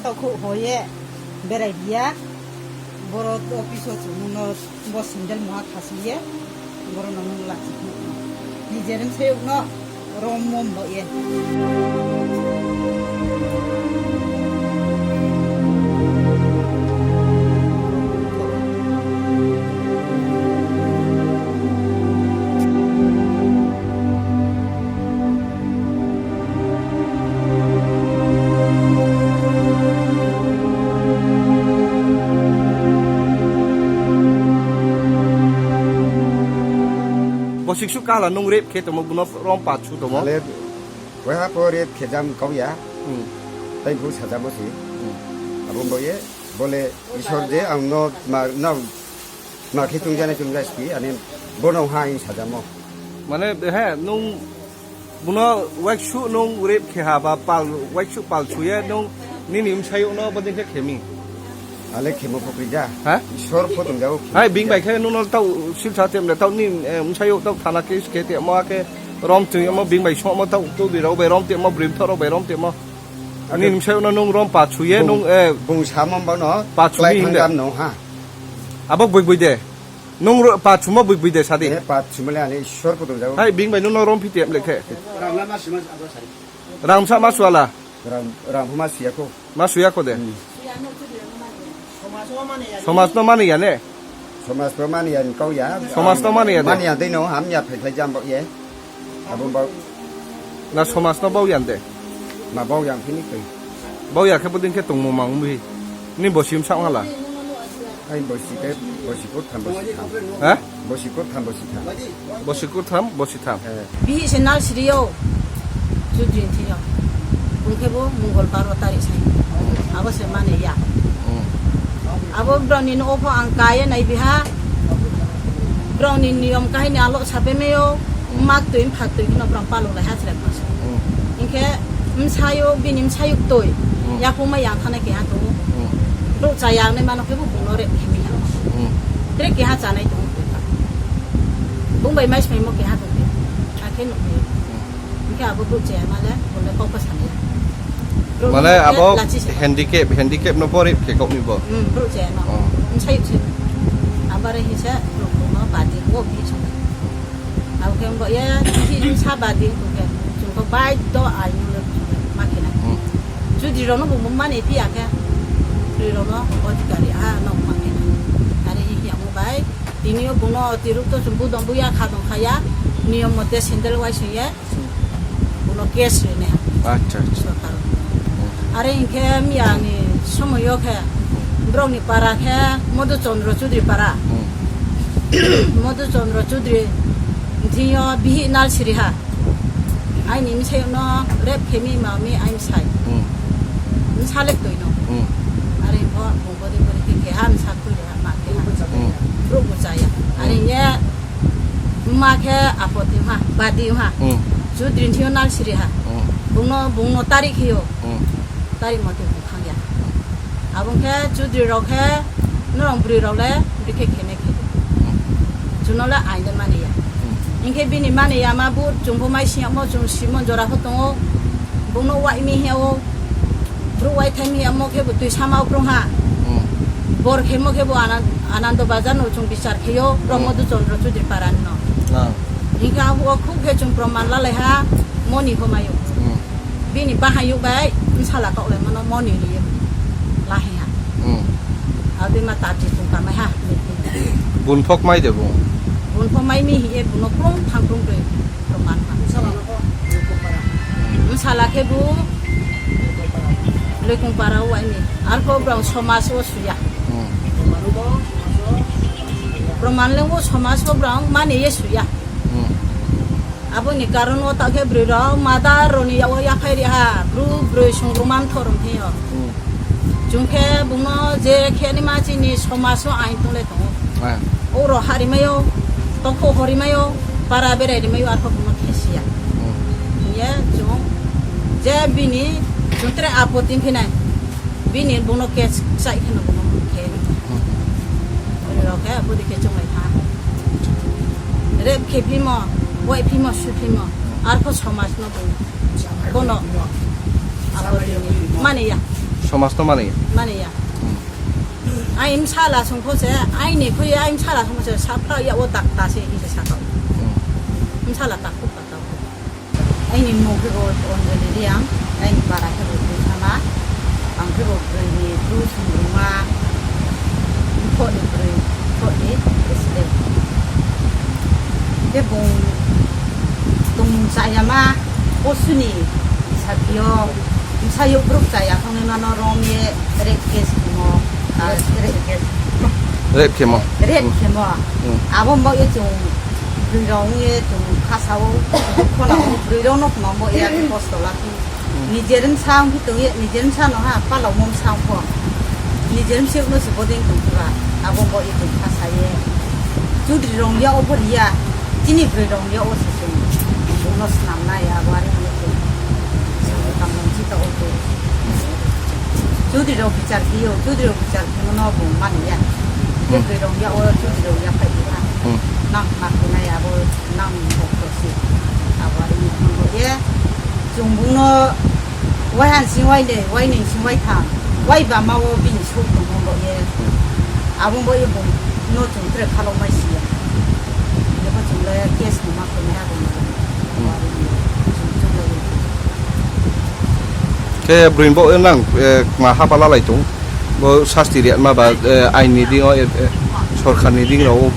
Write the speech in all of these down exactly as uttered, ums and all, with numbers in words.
Tokhu hoye berai dia. Boro office o chwngno bo sandal moha khasliye. Boro no nung lachikno. Nijerem sayokno rom mom bo ye. Bosik su kala nung rep khe tongmo, buno rom pat su tongmo. Ale, weha po rep khe jam kau ya. Hmm. Tai bu sajamo si. Hmm. Abo boye, bole Ishwar je ang no ma, no Ma khe chungjani chungjasi, ani bono ha ang sajamo. Mane, he, nung buno waiksu nung rep khe ha ba pal, waiksu pal suye nung nini msayok no bodin khe khemi. Ale khemo pokri ja. Ha? Ishwar pho tong jago khemo. Hai, bing bai khe nung no tau silsa tem le tau ni, eh, msayok tau thana case khe te mo khe rom twi mo bing bai so mo tau tu bi rok bai rom te mo brim thoro bai rom te mo. Ani msayok no nung rom pa suye nung, eh, bung samo bono pa sumi klai hinde. Thang gam no ha. Abo bui bui de. Nung ro-, pa chuma bui bui de sadi. Eh, pa chuma le ani sor ko dong jago. Hai, bing bai nung no rom phi tem le khe. Rang la ma sima abo sari. Rang sa ma suala. Rang, rang ma siya ko. Ma suya ko de. Hmm. Somas no mani ya ne. Somas no mani ya ne. Somas no mani ya ni kau ya. Somas no mani ya de. Mani ya de no, ham ya phai phai jam bo ye. Abo bau. Na somas no bau yan de. Ma bau yang phini kai. Bau ya khe bodin khe tongmo mang mi. Ni bosim sa ngala. Ai bosi ke, bosi kut tham, bosi tham. Ha? Bosi kut tham, bosi tham. Bosi kut tham, bosi tham. Eh. Bihi se nal siri yo. Judri thiyo. Bung khe bo Mongol bar o tarik sai. Abo se mane ya. Hmm. Abo broni no opho ang kaya nai biha. Broni niyom kahini alo sape meyo. Hmm. Mak tui phak tui kino brang palung lai ha chira mas. Hmm. Inkhe msayo bini msayuk tui. Hmm. Yakung ma yang thana keha tongo. Hmm. Bro cha yang nai mano khe bo bung no re khimi ya. Hmm. Tre keha chanai tongo. Bung bai mais mai mo keha tongo. Akhe no. Hmm. Hingke abo brouh chaya male, bole kok bwsani ya. Brouh ni mane hingke abo lachi se. Handicap, handicap no pore khe kok ni bo. Hmm, brouh chaya no. Oh. Msai se. Abare hingse brouh no badi o bi song. Abo khe bo ya, ki sa badi ko khe. Chung ko bai do ai no le ma khe na. Hmm. Jodi rok no bo mani pi ya khe. Ri rok no odhikari a no ma khe na. Are hi ya mo bai. Tini o bono tiruk to chumbu dong buya kha dong khaya, niyom mote sandal wai singye, bono case rine. Acha, acha. Sorkar. Are hinkhe miya ni somoyo khe, borok ni para khe Madhu Chandra Chaudhary para. Hmm. Madhu Chandra Chaudhary, thiyo bihi nal siri ha. Aini msai no rep khemi mami ai msai. Hmm. Msalek toi no. Hmm. Are bo bodi bodi khe keha msa khui ha ma keha. Hmm. Bro bo chaya. Are ye ma khe apoti ha, badi ha. Hmm. Judrin thio nal siri ha. Hmm. Bungno, bungno tari khio. Hmm. Tari mote bung khangya. Abong khe chudri rok khe norok bwrwi rok le bikhe khene khe. Hmm. Chuno le ain le mani ya. Hmm. Hinkhe bini mani ya ma bu chumbo mai siyamo chung simon jora pho tongo. Bungno wai mi hiya o. Bru wai thai mi ya mo khe bu twi sama ukrung ha. Hmm. Bor khe mo khe bu Anan-, Anando Bazar no chung bichar khe yo. Bro hmm. Madhu Chandra Chudri Paran no. Ah. Hinkhe abo khuk khe chung proman lalai ha moni pho mayo. Hmm. Bini bahai yuk bai bwsala kok lai mano moni riye lahi ha. Hmm. Abi ma tabji tung kamai ha. Bun phok mai de bo. Bun phok mai mi hiye buno krung thang krung de proman ha. Bwsala khe bu Lekung para wai mi. Arko brang somaj o suya. Hmm. Proman le o somaj o brang mani ye suya. Hmm. Aboni karon o ta khe bwrwi rok mother rok ni yago yaphai ri ha, bru bwrwi sungrum man thor wng thio. Hmm. Chwng khe bungno je khe ni ma chini somaj o ain tong le tongo. Ah. O rok hari mayo, tongkho hori mayo, para berai ri mayo, arpho bungno khe siya. Hmm. Ye chwng je bini chwng tre apot wng phinai, bini bungno khe chai kheno bungno khe. Hmm. Ori rok khe aboni khe chonglai tha. Rep khe phimo, wai phimo, su phimo, arpho somaj no bo bono abo mani ya. Somas to mani. Mani ya. Hmm. Ai msala sungkho se, ai ne khoi ai msala sungkho se, sapla ya o dakta se hi se sakao. Hmm. Msala takuk takuk. Aini mung khe bo Anjali Reang, aini para khe bo Bwsama, ang khe bo bwrwi ni bru sumrungma, bupho ni bwrwi, bupho ni president. Khe bung tong chayama, posuni sakio, bwsayuk bruk chaya thangwi mano rom ye rape case khemo, ah, rape case. Rape khemo. Rape Hmm. khemo. Hmm. Abo bo ye chung bwrwi rok wngye chung khasao, khonao bwrwi rok no khma bo ya kosto lakhi. Hmm. Nijer bwsa wngkhe tongye, nijer bwsa no ha, palao mo bwsa wngkho. Nijer bwswk no se boding tongkha, abo bo ye chung khasaye. Chudri rok ya obo riya, chini bwrwi rok ya o se chung, bongno swnamnai, abo ari hwnwi chung, tamo chita o chung. Chudri rok bichar khiyo, chudri rok bichar kheno bo mani ya. Hmm. Chudri rok ya o, chudri rok ya phai ya. Hmm. Nang ma khnai abo nang bokto si. Abo ari ni hwnbo ye. Chung bungno wai han sing wai nei, wai nei sing wai tham. Wai ba ma o bini sok tong hwnbo ye. Hmm. Abo bo ye bung no chung tre khalo mai si ya. Ye bo chung le case ni ma khnai abo ni. Hmm. Abo ari ni chung chung le. Khe bwrwi bo nang, eh, kma hapa lalai tong. Bo sasti riyatma ba, eh, ain ni ding o, eh, eh, sorkar ni ding rao.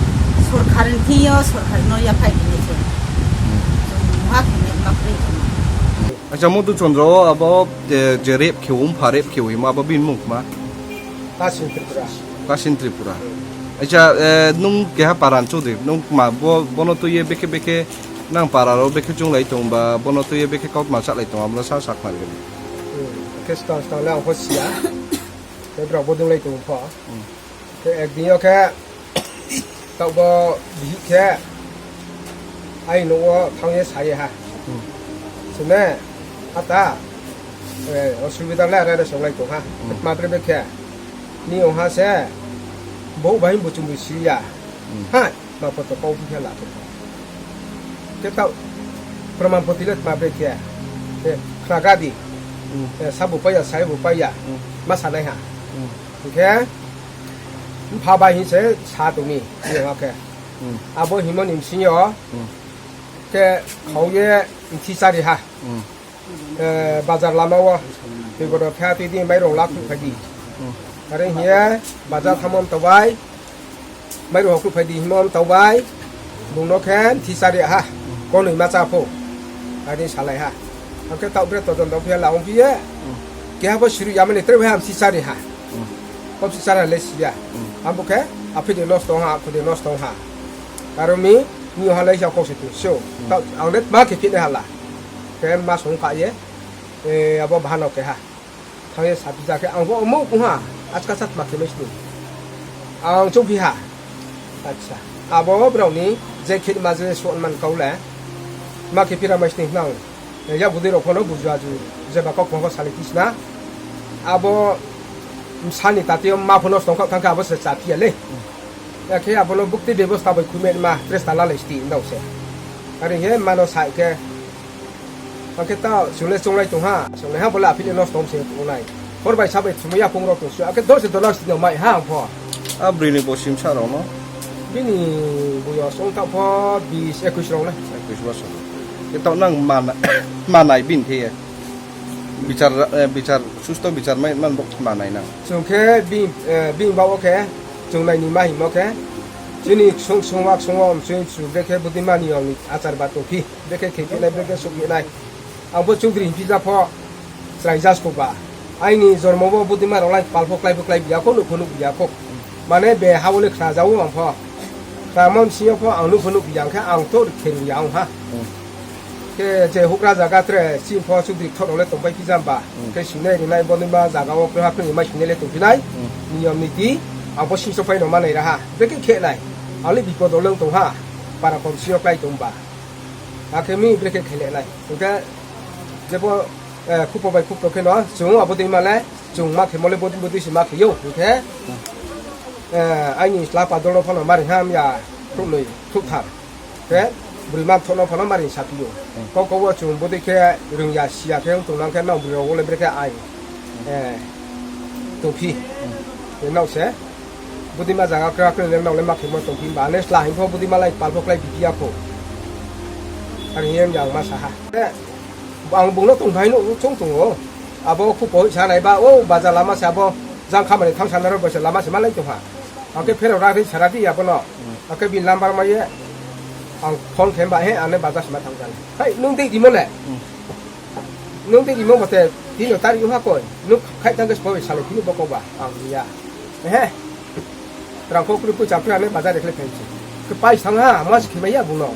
Sorkar ni thing yo, sorkar no ya phai bini se. Chung ha khe ma kri. Acha Madhu Chandra o abo, eh, je rape khe um pha rape khe wi ma abo bin mung ma. Kasin Tripura. Kasin Tripura. Acha, eh, nung keha paran chudri, nung ma bo, bono tuye bekhe bekhe nang para ro bekhe chung lai tong ba, bono tuye bekhe kok ma cha lai tong, abo sa sak ma gani. Hmm, khe skang skang le ang pho siya. Tei borok bo dwng lai tongo pho. Hmm. Tei ekdin yo khe tabuk bo bihik khe ai nogo thang ye sa ye ha. Hmm. Sene ata, eh, osubida le are are songlai tong ha. Hmm. Tma bre be khe ni ong ha se bo bai buchung bi si ya. Hmm. Ha. Ma poto kau bikhe la khe. Khe tau praman poti le tma bre khe. Khe khna gadi. Hmm. Eh, sabo paya, saibo paya. Hmm. Ma sanai ha. Hmm. Khe mpha bai hin se sa tongni, ni ha khe. Hmm. Abo himo ni msing yo. Hmm. Khe khau ye mthi chari ha. Hmm. Eh, bazar lama o twi bodo kha twi di mairung lak phai di. Hmm. Are hiye bazar thamon tobai. Mairung hokhu phai di himon tobai. Bungno khe thi chari ha. Konwi ma cha pho. Ani salai ha. Hakhe tau bre tojon dok phiya laung phiye. Hmm. Keha bo siri yamani tre ham thi chari ha. Hmm. Kop thi chari le siya. Hmm. Ambo khe aphidi nosto ha, aphidi nosto ha. Karomi ni halai sa kok se tu. So, hmm, tau ang det ma khe phine hala. Khe ma song kha ye. Eh, abo bahano keha. Thangye sapijak khe ang bo omo wngha, aska chat ma khe mai sini. Ang chukphi ha. Acha. Abo borokni je khe ma je suan man kaule. Ma khe pira mai sini hnang. Ya budui rok phano buju aju. Jeba kok phano sali tisna. Abo sani tatio ma phano songkha thangkha abo se chaphiya le. Ya khe abono bukti bebosta bai khumai ma presta lalai sti ndao se. Ari he mano sai khe. Hwnkhe ta chwngno chwnglai tongha, chwnglai ha bole aphili nosto wng se tongnai. Hor bai sabai thumwi yapung rok tong su, akhe dose dollar sino mai ha ang pho. A bwrwi ni bo simsa rok no. Bini boyos wng tong pho bis ekwis rok na. Ekwis bosor. Khe to nang mana, manai bini khe ye. Bichar, eh, bichar, susto bichar mai man bo manai nang. Chwng khe bini, eh, bini bago khe chwng nai ni ma himo khe. Chini sung sung wak sung wak chwng chwng be khe bwtwi mani yong ni achar ba tong phi. Brekhe khepinai, brekhe sokphinai. Ang bo chudri hinphi ja pho, chwrai ja sokba. Aini jormo bo bwtwi ma rok lai pal pho klai pho klai biya kho, nuk pho nuk biya kho. Mane be ha bo le khna ja o ang pho. Khna mon sing yo pho ang nuk pho nuk biya, hwnkhe ang to khe rw ya ong ha. Hmm. Khe je hukra jaga tre, chini pho chudri thok rok le tong pai phi jam ba. Hmm. Khe sinai rinai bwtwi ma jaga o khe ha khe mai sinai le tong phinai. Hmm. Niyom niti, ang bo sing so phai no manai ra ha. Brekhe khe nai. Ang le bipod o le tong ha. Para kom sing yo klai tong ba. Akhe mi brekhe khe le nai. Hwnkhe jebo, eh, khupo bai khupto kheno chwng abo twi male chwng ma khe mole bodi bodi se ma khe yo hwnkhe, eh, aini chwla padolo phano mari ham ya khuknwi khukthar. Khe bwrwi man thono phano mari sapio. Hmm. Kok kok o chwng bodi khe rwngya siya khe wng tong nang khe nang bwrwi rok le brekhe ai. Eh, Tongphi. Nok se. Budima jaga kra kra le nok le ma khemo tongphi ba ne sla hin pho budima lai pal pho klai biya pho. Ar hiyan jang ma saha. Ang bungno tong phai no chung tongo. Abo khu poi sanai ba o baja lama se abo jang khamani thang sanaro boisa lama se malai tongha. Ang khe phero ra ri sara di abono. Ang khe bin lambar ma ye. Ang phone khe ba he ane baja sima thang jang. Hai nung dei di mo le. Nung tei imo mate tino tari uha koi. Nung khai tang ges pobe sale tini boko ba. Ang ya. He. Rang kok kri pui chapri ane bazar ekle phai chi. Ke pai sang ha, mas khimai ya buno.